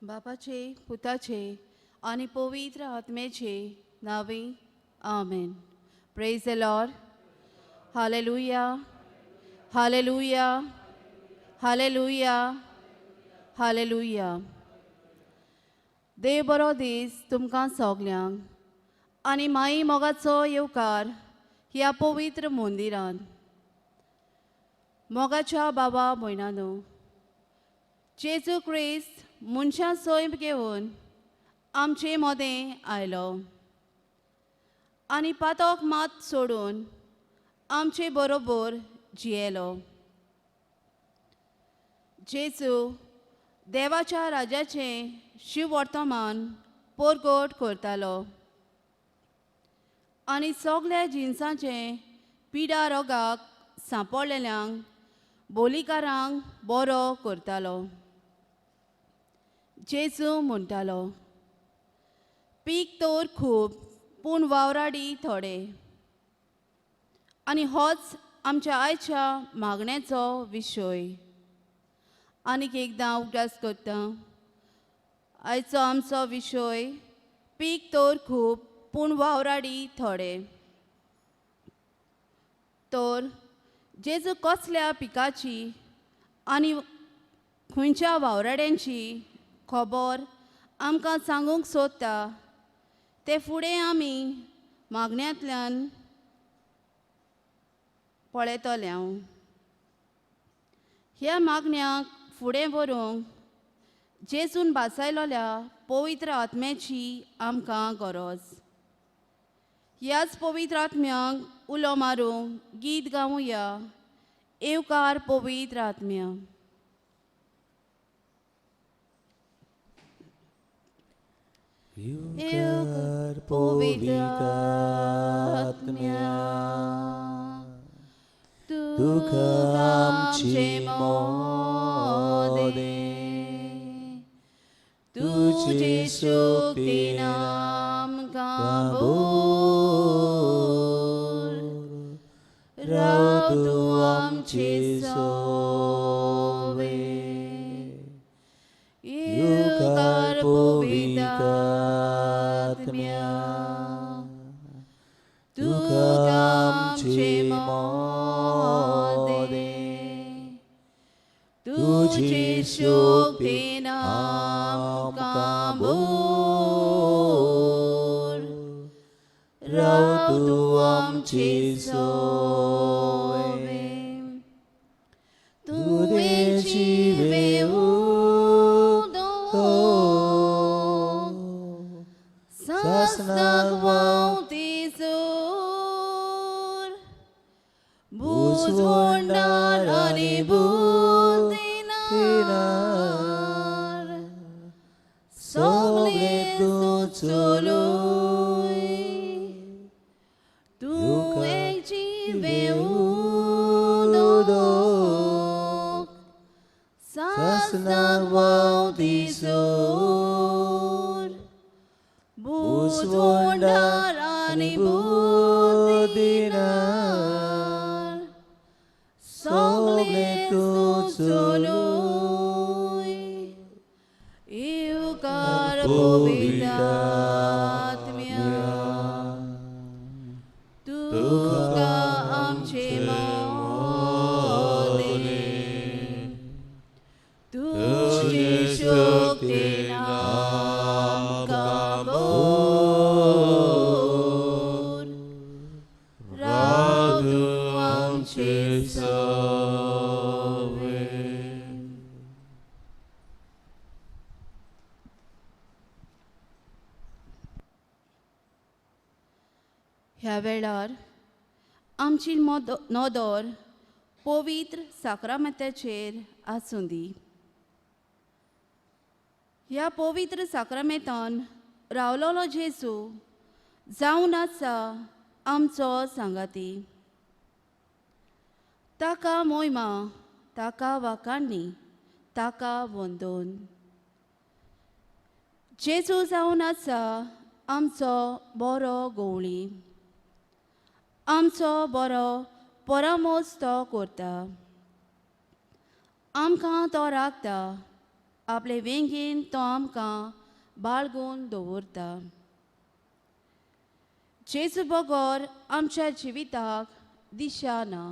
बापाचे, पुताचे आनी पवित्र आत्म्याचे नांवे, आमेन. Praise the Lord. Hallelujah, hallelujah, hallelujah, hallelujah. देव बरो दीस तुमकां सगल्यांक आनी माई मोगाचो येवकार ह्या पवित्र मंदिरान. मोगाच्या बाबा भयणानो, जेजू क्रिस्त मनशां सैम घेवन आमचे मदें आयलो आनी पातक मात सोडून आमचे बरोबर जियेलो. जेजू देवाच्या राज्याचें शिववर्तमान परगट करतालो आनी सगल्या जिनसांचें पिडा रोगाक सांपडलेल्यांक बोलीकारांक बरो करतालो. जेजू म्हणटालो, पीक तर खूब पूण वावराडी थोडे. आनी होच आमच्या आयच्या मागण्याचो विशय. आनीक एकदां उगडास करता, आयचो आमचो विशय पीक तर खूब पूण वावराडी थोडे. तर जेजू कसल्या पिकाची आनी खंयच्या वावराड्यांची खबर आमकां सांगूंक सोदता ते फुडें आमी मागण्यांतल्यान पळयतले हांव. ह्या मागण्याक फुडें व्हरूंक जेजून भासायलोल्या पवित्र आत्म्याची आमकां गरज. ह्याच पवित्र आत्म्याक उलो मारूंक गीत गावया, येवकार पवित्र आत्म्या. येवकार पवित्र आत्म्या, तुका आमचे मोदे, तुजे शक्तीन आमकां भर, राव तूं आमचे सोवे. येवकार पवित्र आत्म्या, तुका आमचे मोदे, तुजे शक्तीन आमकां भर, राव तूं आमचे सोवे. तुवें जिवें उदक सासणाक व्हांवती जोर, बुजवणार आनी बुद्दिनार सगळें तूं चलय. तुवें जिवें उदक सासणाक व्हांवती जोर, बुजवणार आनी बुद्दिनार सगळें तूं चलय. येवकार पवित्र आत्म्या, तुका आमचे मोदे, तुजे शक्तीन आमकां भर, राव तूं आमचे सवे. ह्या वेळार आमची नदर पवित्र साक्रामेंताचेर आसूं दी. ह्या पवित्र साक्रामेंतान रावलोलो जेजू जावन आसा आमचो सांगाती. ताका मोयमा, ताका वाखाणणी, ताका वंदन. जेजू जावन आसा आमचो बरो गवळी, आमचो बरो परामोस तो करता, आमकां तो राखता, आपले वेंगेन तो आमकां बाळगून दवरता. जेजू बगर आमच्या जिविताक दिशा ना.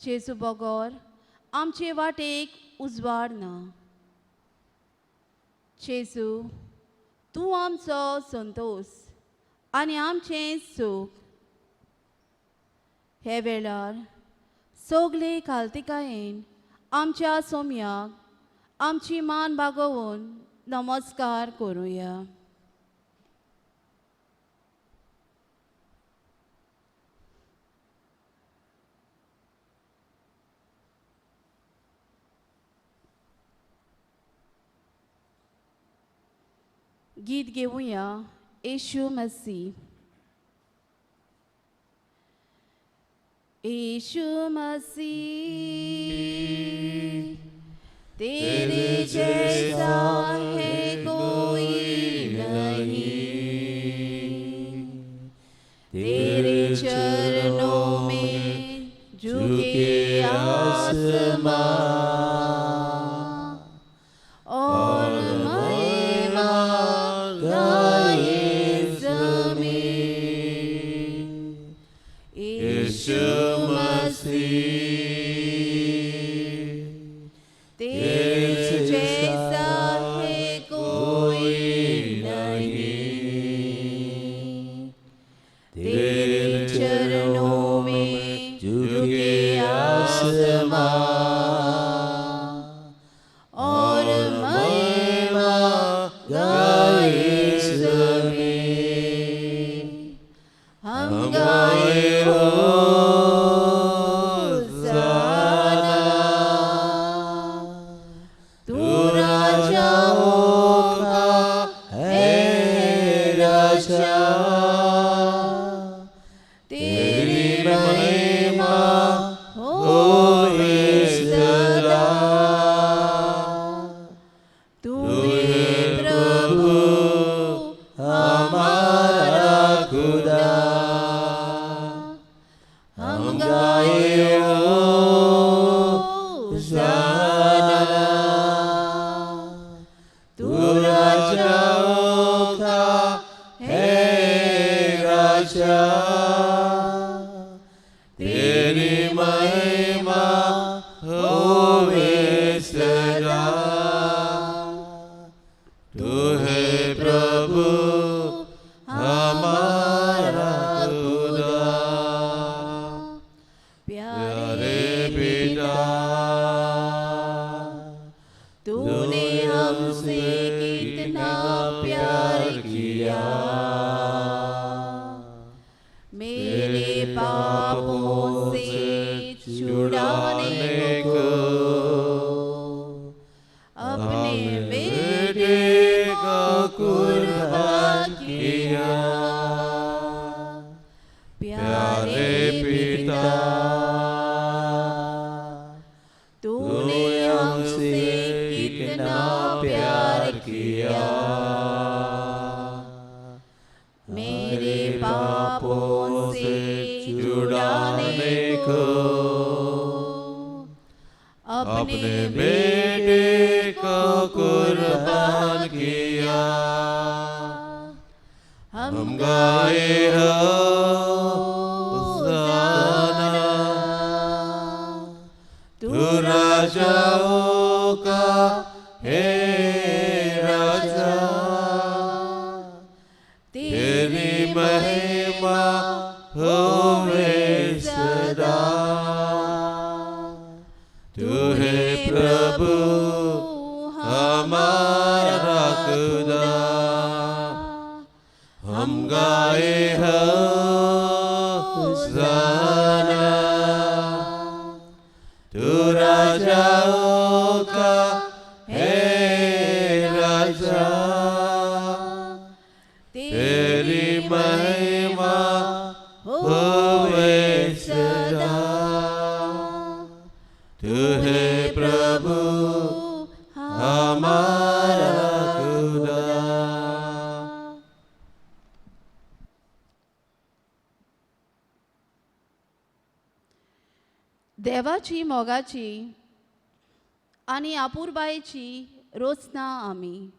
जेजू बगर आमचे वाटेक उजवाड ना. जेजू तूं आमचो संतोश आनी आमचें सूख. हे वेळार सगळे खालतिकायेन आमच्या सोम्याक आमची मान बागोवन नमस्कार करुया. गीत घेवया येशू मसीह. यीशु मसीह तेरे जैसा है कोई नहीं, तेरे चरणों में झुके आसमां और महिमा गाए ज़मीन. यीशु मसीह तेरे जैसा है कोई नहीं, तेरे चरणों में झुके आसमां और महिमा गाए ज़मीन. हम गाए होसाना, तू राजाओं का है राजा, तेरी महिमा होवे सदा. तू है प्रभु हमारा खुदा, हम गाए होसाना, तू राजाओं का है राजा, तेरी महिमा होवे सदा. तू है प्रभु हमारा खुदा. प्यारे पिता तूने हमसे कितना प्यार किया, मेरे पापों से छुड़ाने को अपने बेटे को कुर्बान किया. प्यारे पिता तूने हमसे कितना प्यार किया, मेरे पापों से छुड़ाने को अपने बेटे को कुर्बान किया. हम हम गाए होसाना, तू तू राजाओं का है राजा, तेरी तेरी महिमा होवे सदा. तू है प्रभु हमारा खुदा, हम गाए होसाना, तू राजाओं का है राजा, तेरी महिमा होवे सदा. तू है प्रभु हमारा खुदा. देवाची मोगाची आनी आपुरबायेची रोचना आमी.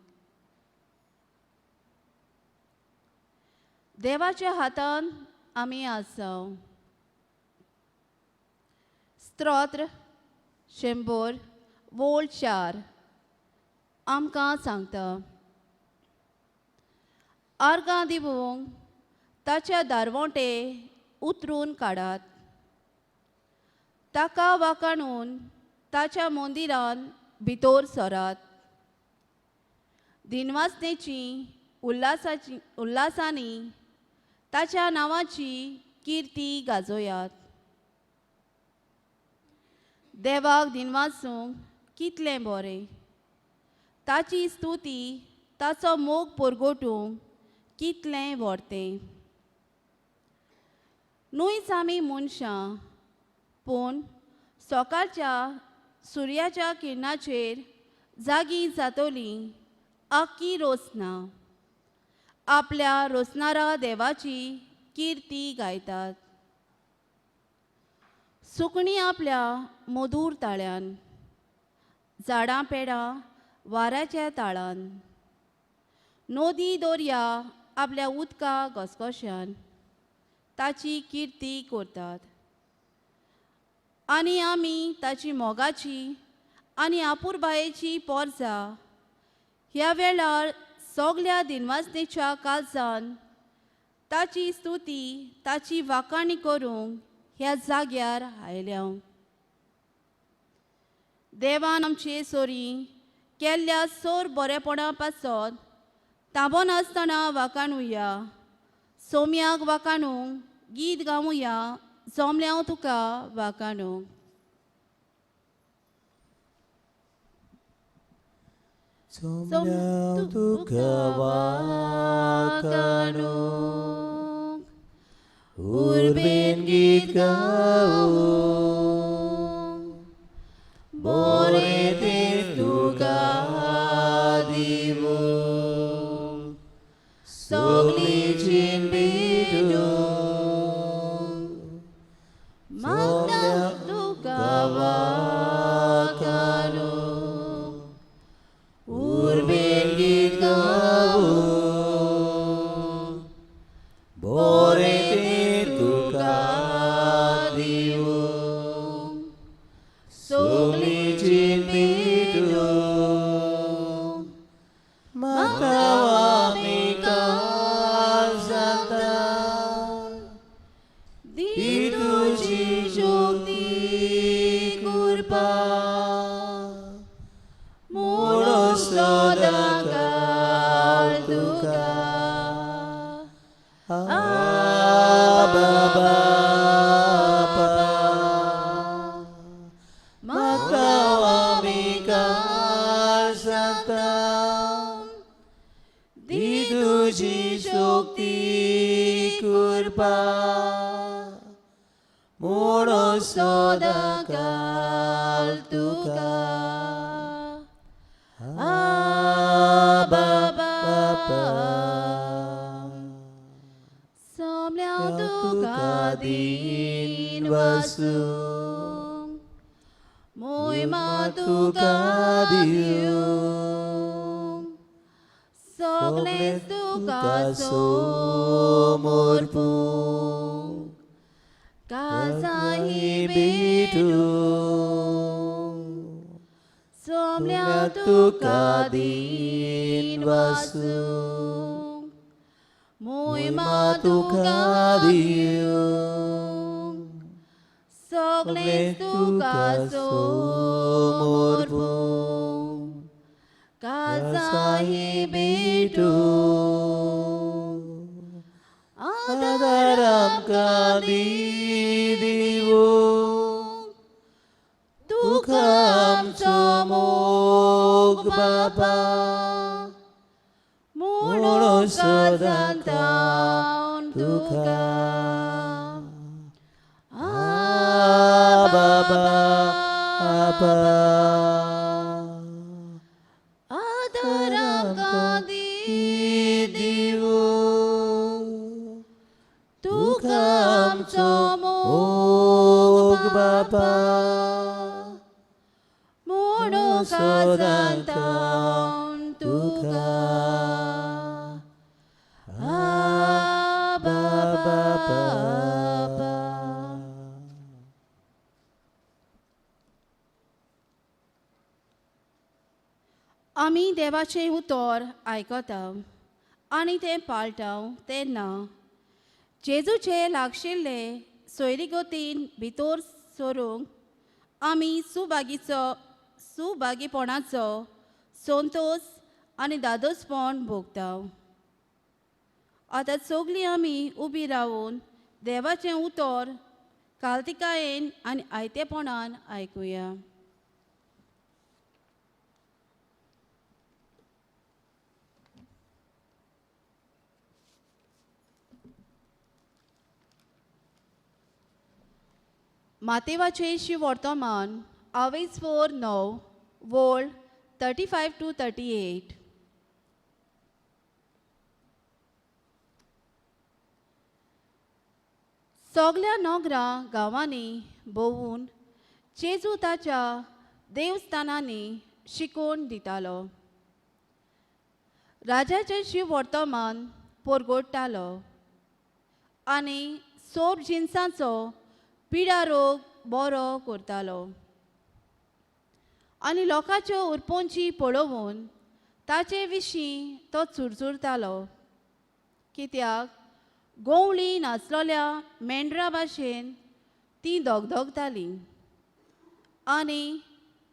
देवाच्या हातान आमी आसा. स्तोत्र 100 वोळ 4 आमकां सांगता, आर्गां दिवंक ताच्या दारवंटे उतरून काडात, ताका वाकाणून ताच्या मंदिरान भितर सरात. दिनवासनेची उल्हासाची उल्हासांनी ताच्या नांवाची किर्ती गाजोयात. देवाक दिनवासूंक कितलें बरें, ताची स्तुती ताचो मोग परगटूंक कितलें व्हरतें. न्हूच आमी मनशां, पूण सकाळच्या सुर्याच्या किरणाचेर जागी जातली आख्खी रोसना आपल्या रोसणारा देवाची किर्ती गायतात. सुकणीं आपल्या मधूर ताळ्यान, झाडां पेडां वाऱ्याच्या ताळान, नदी दर्या आपल्या उदका घसघश्यान ताची किर्ती करतात. आनी आमी ताची मोगाची आनी आपुरबायेची पोरजा ह्या वेळार सगल्या दिनवासनेच्या काळजान ताची स्तुती ताची वाखाणी करूंक ह्या जाग्यार आयल्या. देवान आमचे सोरी केल्ल्या सोर बरेपणा पासत ताबोनासतना वाखाणुया, सोम्याक वाखाणूंक गीत गावया, जमल्या तुका वाखाणूंक. जमल्या तुका वाखाणूंक, उर्बेन गीत गावूंक, बरें तें तुका दिवूंक, सगळी जीण भेटूंक, मागता तुका वाखाणूंक, उर्बेन गीत गावूंक, बरें तें तुका दिवूंक, सगळी जीण भेटूंक, म्हाका आमी काळजांत दी ती तुजी शक्ती कृपा, म्हणून सदां काळ तुका आबा बापा. म्हाका आमी काळजांत दी तुजी शक्ती कृपा, म्हणून सदां काळ तुका आबा बापा. सोमल्या तुका तुका दिनवासूंक, मोहिमा तुका तुका दिवंक, सगळें तुका समर्पूंक, काळजांही भेटूंक, सोमल्या तुका तुका दिनवासूंक, दिनवासूंक, मोहिमा तुका तुका दिवंक, सगळें तुका समर्पूंक, काळजांही भेटूंक, आदार आमकां दी दिवूंक, तुका आमचो मोग बापा, म्हणून सदां काळजांत तुका तुका आबा बापा. आदार आमकां दी दिवूंक, तुका आमचो मोग मोग बापा, म्हणून तुका जाता तुका आबा बापा. आमी देवाचें उतर आयकता आनी तें पाळटा तेन्ना जेजूचे लागशिल्ले सोयरीगतीन भितर सरूंक आमी सुभागीचो सुभागीपणाचो संतोश आनी दादोसपण भोगता. आतां सगळीं आमी उबी रावून देवाचें उतर कालतिकायेन आनी आयतेपणान आयकुया. मातेवाचें शिवर्तमान आवेज 4:9 वोळ 35 to 38. सगल्या नगरां गांवांनी भोंवून जेजू ताच्या देवस्थानांनी शिकोवन दितालो. राजाचें शिवर्तमान परगटतालो आनी सोब जिनसांचो पिडा रोग बरो करतालो आनी लोकांच्यो उरपोंची पळोवन ताचे विशीं तो चुरचुरतालो, कित्याक गोवळी नासलोल्या मेंढरा भाशेन ती दगदगताली आनी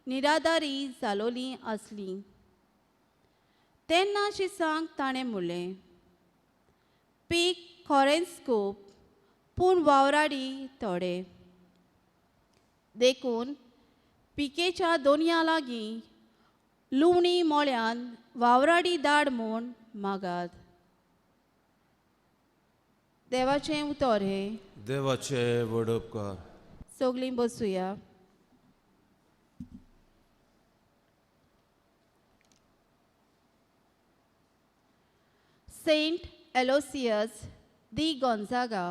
निरादारी जालोली आसली. तेन्ना शिसांक ताणें म्हणलें, पीक खरेंच खूब पूण वावराडी थोडे, देखून पिकेच्या दोनया लागीं लुवणी मोळ्यान वावराडी दाड म्हूण मागात. देवाचें उतर हें. देवाचें व्हड उपकार. सगळीं बसुया. सेंट एलोसियस दी गोंजागा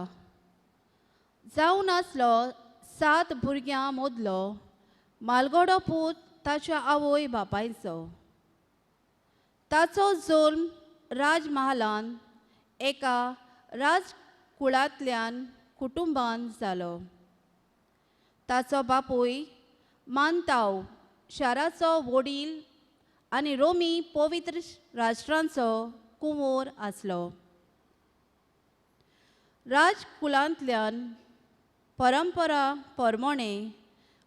जावन आसलो 7 भुरग्यां मदलो मालगडो पूत ताच्या आवय बापायचो. ताचो जल्म राजमहालान एका राजकुळांतल्यान कुटुंबान जालो. ताचो बापूय मानताव शाराचो वडील आनी रोमी पवित्र राष्ट्रांचो कुंवर आसलो. राजकुलांतल्यान परंपरा परमणे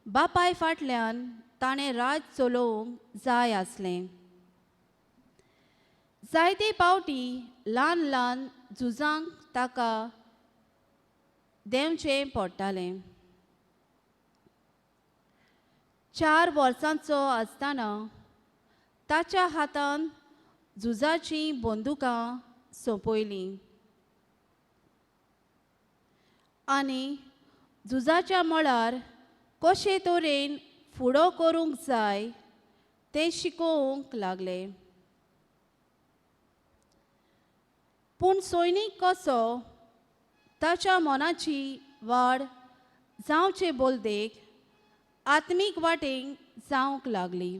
बापाय फाटल्यान ताणें राज चलोवंक जाय आसलें. जायते पावटी ल्हान ल्हान झुजांक ताका देंवचें पडटालें. 4 वर्सांचो आसतना ताच्या हातान झुजाचीं बंदुकां सोंपयलीं आनी झुजाच्या मळार कशे तरेन फुडो करूंक जाय तें शिकोवंक लागले. पूण सैनीक कसो ताच्या मनाची वाड जावचे बोलदेक आत्मीक वाटेक जावंक लागली.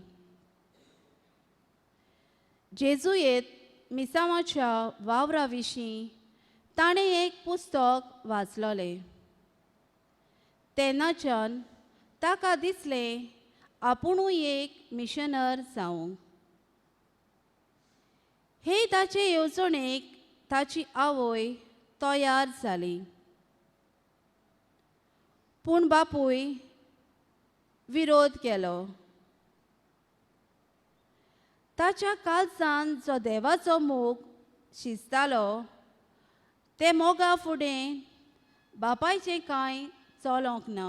जेजुयेत मिसांवाच्या वावरा विशीं ताणें एक पुस्तक वाचलोलें. तेन्नाच्यान ताका दिसलें आपुणूय एक मिशनर जावंक. हे ताचे येवजणेक ताची आवय तयार जाली, पूण बापूय विरोध केलो. ताच्या काळजान जो देवाचो मोग शिजतालो ते मोगा फुडें बापायचें कांय चलोंक ना.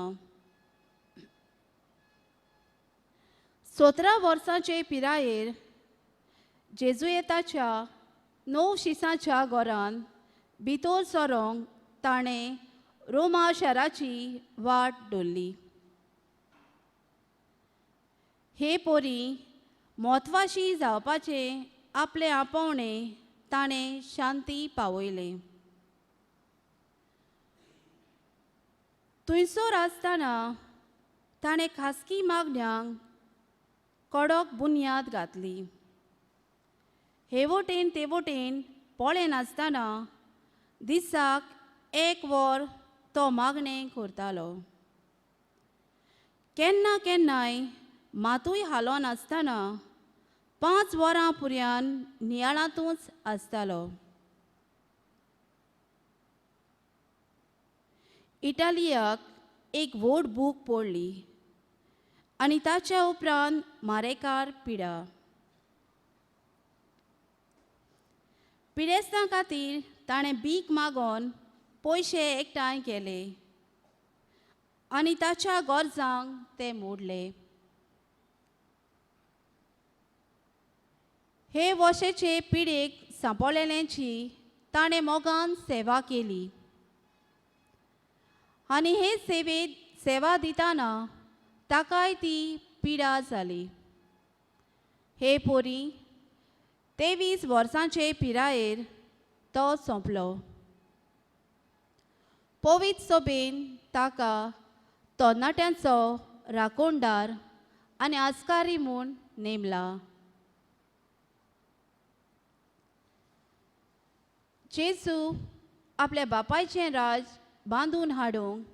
17 वर्सांचे पिरायेर जेजुयेताच्या 9 शिसांच्या घरान भितर सरोंक ताणें रोमा शाराची वाट धरली. हे पोरी म्हत्वाशी जावपाचें आपलें आपोवणें ताणें शांती पावयलें. थंयसर आसतना ताणें खासगी मागण्यांक कडक बुन्याद घातली. हे वटेन ते वटेन पळयनासतना दिसाक एक वर तो मागणें करतालो. केन्ना केन्नाय मातूय हालोनासतना 5 वरां पुर्यान नियाळांतूच आसतालो. इटालियाक एक व्हड भूक पडली आनी ताच्या उपरांत मारेकार पिडा. पिडेस्तां खातीर ताणें भीक मागोन पयशे एकठांय केले आनी ताच्या गरजांक ते मोडले. हे वशेचे पिडेक सांपळलेल्यांची ताणें मोगान सेवा केली आनी हे सेवेत सेवा दितना ताकाय ती पिडा जाली. हे पोरी 23 वर्सांचे पिरायेर तो सोंपलो. पवित्र सोबेन ताका तरणाट्यांचो राखणदार आनी आस्कारी म्हूण नेमला. जेजू आपल्या बापायचें राज बांदून हाडूंक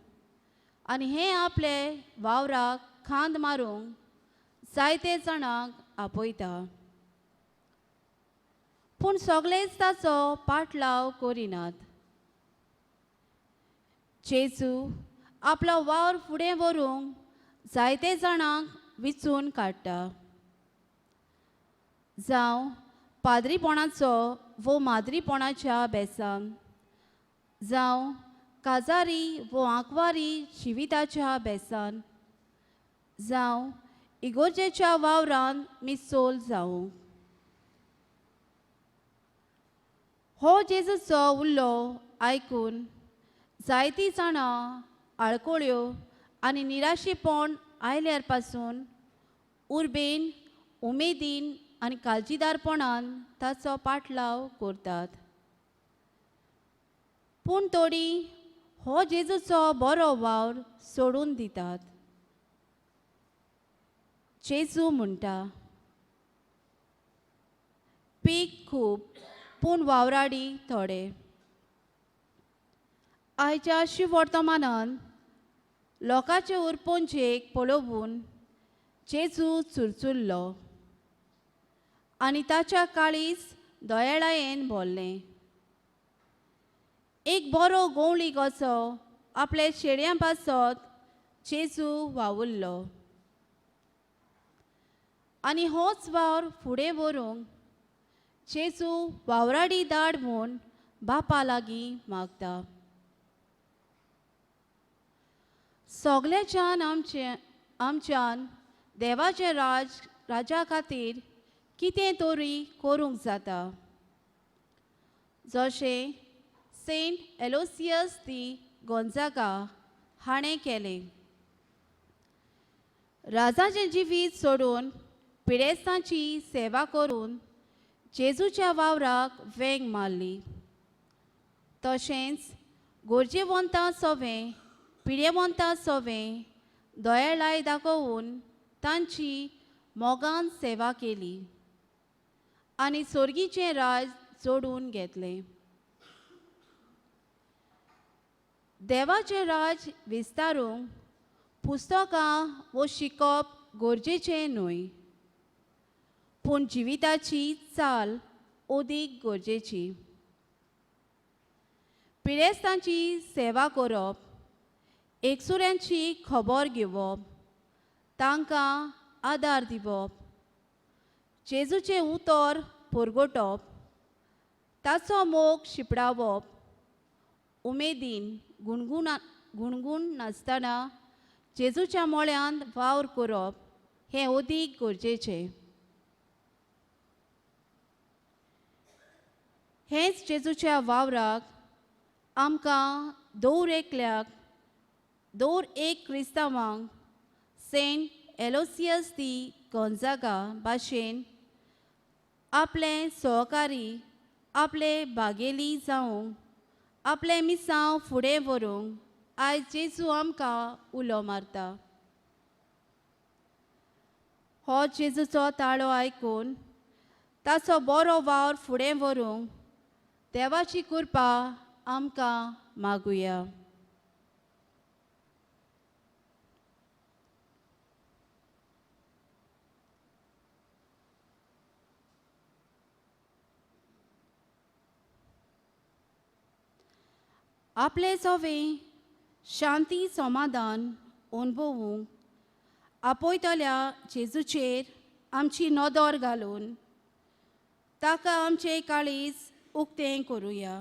आनी हें आपले वावराक खांद मारूंक जायते जाणांक आपयता, पूण सगळेच ताचो पाटलाव करिनात. जेजू आपलो वावर फुडें व्हरूंक जायते जाणांक विचून काडटा, जावं पाद्रीपणाचो वो माद्रीपणाच्या बेसान, जावं काजारी वो आंकवारी जिविताच्या बेसान, जावं इगोर्जेच्या वावरान मिसोल जावं. हो जेजूचो उल्लो आयकून जायतीं जाणां आळकोळ्यो आनी निराशेपण आयल्यार पासून उर्बेन, उमेदीन आनी काळजीदारपणान ताचो पाटलाव करतात. पूण थोडीं हो जेजूचो बरो वावर सोडून दितात. जेजू म्हणटा, पीक खूब पूण वावराडी थोडे. आयच्या वर्तमानान लोकांचे उरपोंजेक पळोवन जेजू चुरचुरलो आनी ताच्या काळीज दयाळायेन भरलें. एक बरो गोवळी कसो आपल्या शेड्यां पासत जेजू वावुरलो आनी होच वावर फुडें व्हरूंक जेजू वावराडी धाड म्हूण बापा लागीं मागता. सगळ्याच्यान आमच्यान देवाचे राजा खातीर कितें तरी करूंक जाता, जशें सेंट एलोसियस दी गोंजागा हाणें केलें. राजाचें जिवीत सोडून पिडेस्तांची सेवा करून जेजूच्या वावराक वेंग मारली. तशेंच गरजेवंतां सोवें पिडेवंतां सोवें दयाळाय दाखोवन तांची मोगान सेवा केली आनी सोर्गीचें राज जोडून घेतलें. देवाचें राज विस्तारूंक पुस्तकां वो शिकप गरजेचें न्हय, पूण जिविताची चाल अदीक गरजेची. पिडेस्तांची सेवा करप, एकसुऱ्यांची खबर घेवप, तांकां आदार दिवप, जेजूचें उतर परगटप, ताचो मोग शिंपडावप, उमेदीन गुणगुण नासतना जेजूच्या मोळ्यांत वावर करप हें अदीक गरजेचें. हेंच जेजूच्या वावराक आमकां दर एकल्याक, दर एक क्रिस्तांवांक सेंट एलोसियस दी गोंजागा भाशेन आपले सहकारी, आपले बागेली जावंक, आपलें मिसांव फुडें व्हरूंक आयज जेजू आमकां उलो मारता. हो जेजूचो ताळो आयकून ताचो बरो वावर फुडें व्हरूंक देवाची कृपा आमकां मागुया. आपले सवे शांती समाधान अणभवूंक आपयतल्या जेजूचेर आमची नदर घालून ताका आमचें काळीज उक्तें करुया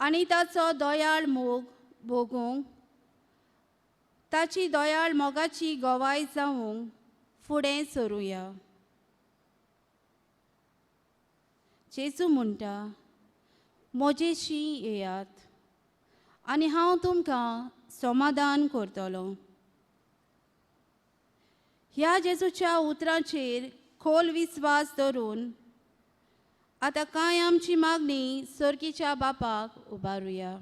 आनी ताचो दयाळ मोग भोगूंक ताची दयाळ मोगाची गवाय जावंक फुडें सरुया. जेजू म्हणटा, म्हजेशी येयात आनी हांव तुमकां समाधान करतलो. ह्या जेजूच्या उतरांचेर खोल विस्वास धरून आतां कांय आमची मागणी सर्गीच्या बापाक उबारुया.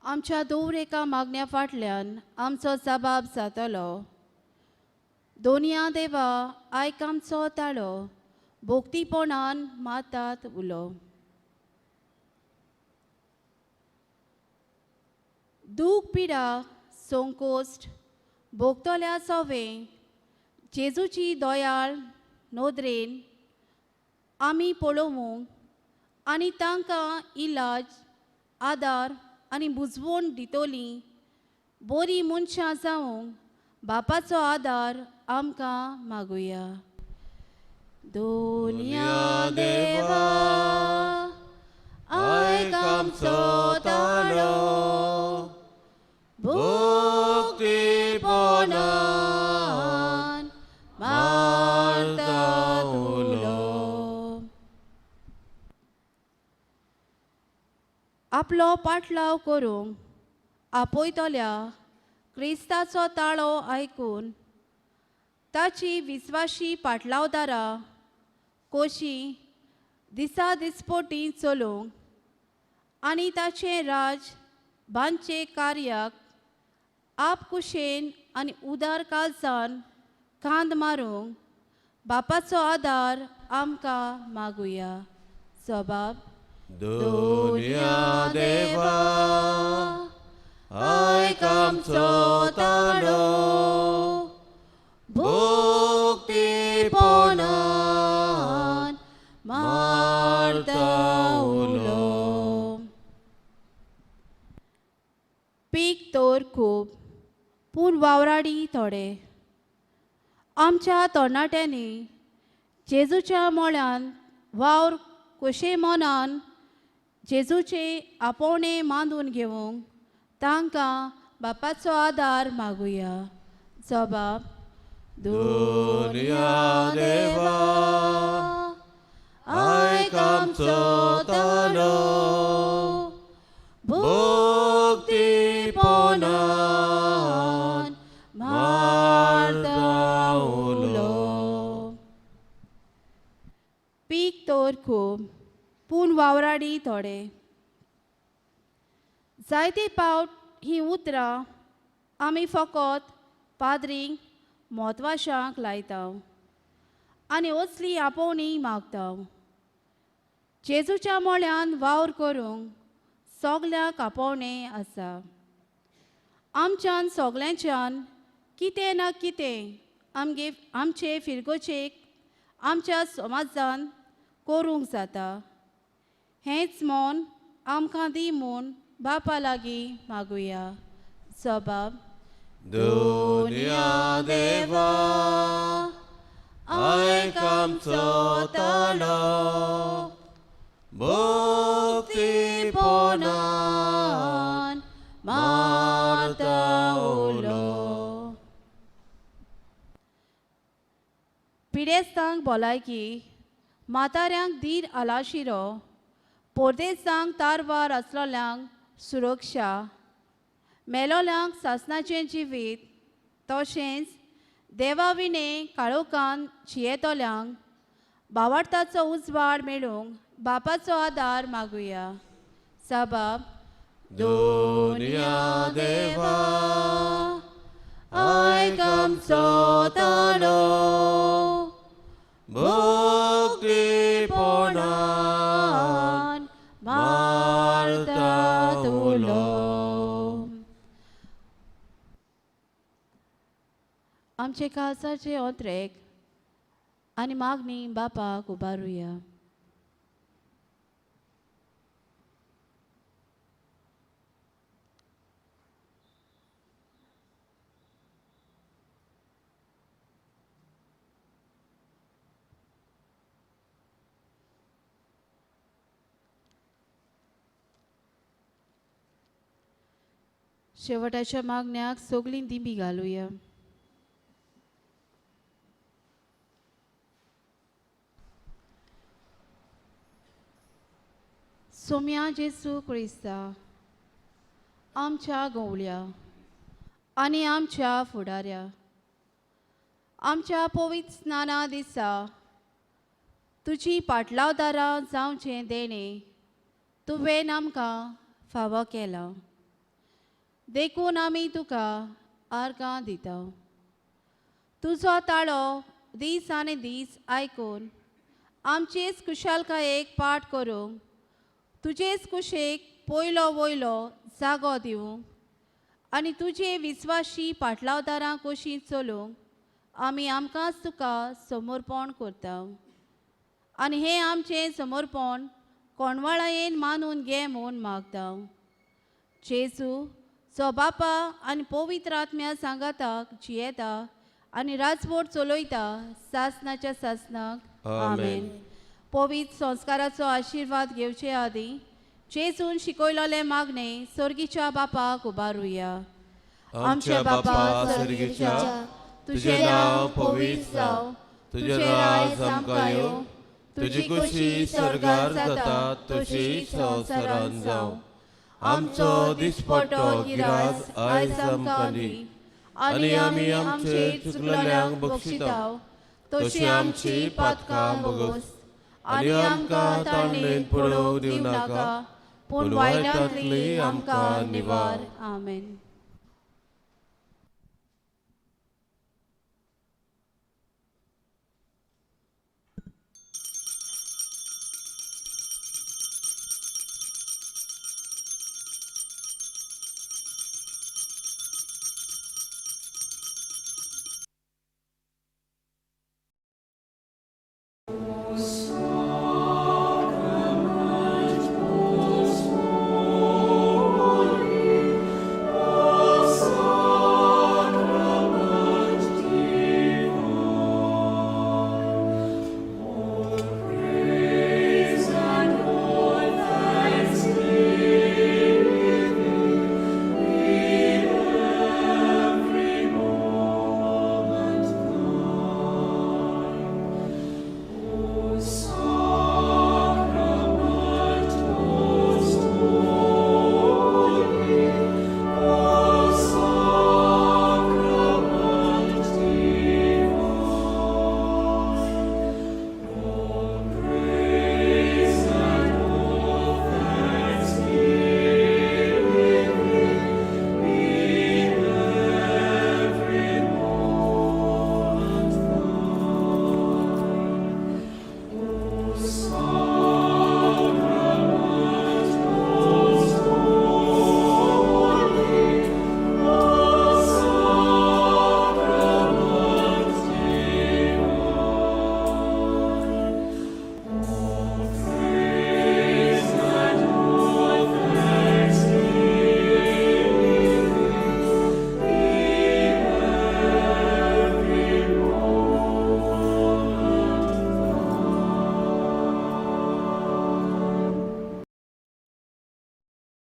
आमच्या दवर एका मागण्या फाटल्यान आमचो जबाब जातलो. दोनया देवा आयक आमचो ताळो, भोक्तीपणान मातात उलो. दूख पिडा संकोश्ट भोगतल्या सवे जेजूची दयाळ नदरेन आमी पळोवंक आनी तांकां इलाज आदार आनी बुजवण दितली बरी मनशां जावंक बापाचो आदार आमकां मागुया. दोनया देवा आयक आमचो ताळो, भक्तीपणान मारता उलो. आपलो पाटलाव करूंक आपयतल्या क्रिस्ताचो ताळो आयकून ताची विस्वाशी पाटलावदारां कशी दिसा दिसपोटी चलोवंक आनी ताचें राज बांदचे कार्याक आपकुशेन आनी उदार काळजान कांद मारूंक बापाचो आदार आमकां मागुया. जबाब दोनया देवा आयक आमचो ताळो, भक्तीपणान मारता उलो. पीक तर खूब पूण वावराडी थोडे. आमच्या तरणाट्यांनी जेजूच्या मोळ्यान वावर कशे मनान जेजूचे आपोवणें मांदून घेवंक तांकां बापाचो आदार मागुया. जबाब दोनया देवा आयक आमचो ताळो, भक्तीपणान मारता उलो. पीक तर खूब पूण वावराडी थोडे. जायते पावट हीं उतरां आमी फकत पाद्रींक म्हत्वाशांक लायता आनी असली आपोवणी मागता. जेजूच्या मोळ्यान वावर करूंक सगल्यांक आपोवणें आसा. आमच्यान सगल्यांच्यान कितें ना कितें आमगे आमचे फिरगोचेक आमच्या समाजान करूंक जाता. हेंच मन आमकां दी म्हूण बापा लागीं मागुया. जबाब दोनया देवा आयक आमचो ताळो, भक्तीपणान मारता उलो. पिडेस्तांक भलायकी, म्हाताऱ्यांक धीर आलाशिरो, परदेसांक तारवार आसलोल्यांक सुरक्षा, मेलोल्यांक सासणाचें जिवीत, तशेंच देवा विणें काळोखान जियेतल्यांक भावार्थाचो उजवाड मेळूंक बापाचो आदार मागुया. साबाब दोनया देवा आयक आमचो ताळो, भक्तीपणान मारता उलो. आमचे काळजाचे ओंत्रेक आनी मागणी बापाक उबारुया. शेवटाच्या मागण्याक सगळीं दिंबी घालुया. सोम्या जेजू क्रिस्ता आमच्या गवळ्या आनी आमच्या फुडाऱ्या, आमच्या पवित्र स्नाना दिसा तुजी पाटलावदारां जावचें देणें तुवें आमकां फावो केलां, देखून आमी तुका आर्गां दिता. तुजो ताळो दीस आनी दीस आयकून आमचेच खुशालकायेक पाठ करूंक तुजेच कुशेक पयलो वयलो जागो दिवंक आनी तुजे विस्वाशी पाटलावदारां कशी चलूंक आमी आमकांच तुका समर्पण करता आनी हें आमचें समर्पण कोणवाळायेन मानून घे म्हूण मागता. जेजू जो बापा आनी पवित्र आत्म्या सांगाताक जियेता आनी राजवट चलयता सासनाच्या सासनाक. आमेन. पवित्र संस्काराचो आशिर्वाद घेवचे आदीं जेजून शिकयलेलें मागणें सर्गीच्या बापाक उबारुया. आमच्या बापा सर्गीच्या, तुजें नांव पवित्र जावं, तुजें राज आमकां येवं, तुजी खुशी सर्गार जाता तशी संवसारांत जावं. आमचो दिसपट्टो गिराज आयज आमकां दी आनी आमी आमचे चुकलेल्यांक बक्षिता तशी आमची पातकां भोगोस आनी आमकां ताणलेन पडोवंक दिवं नाका, पूण वायटांतली आमकां निवार. आमेन.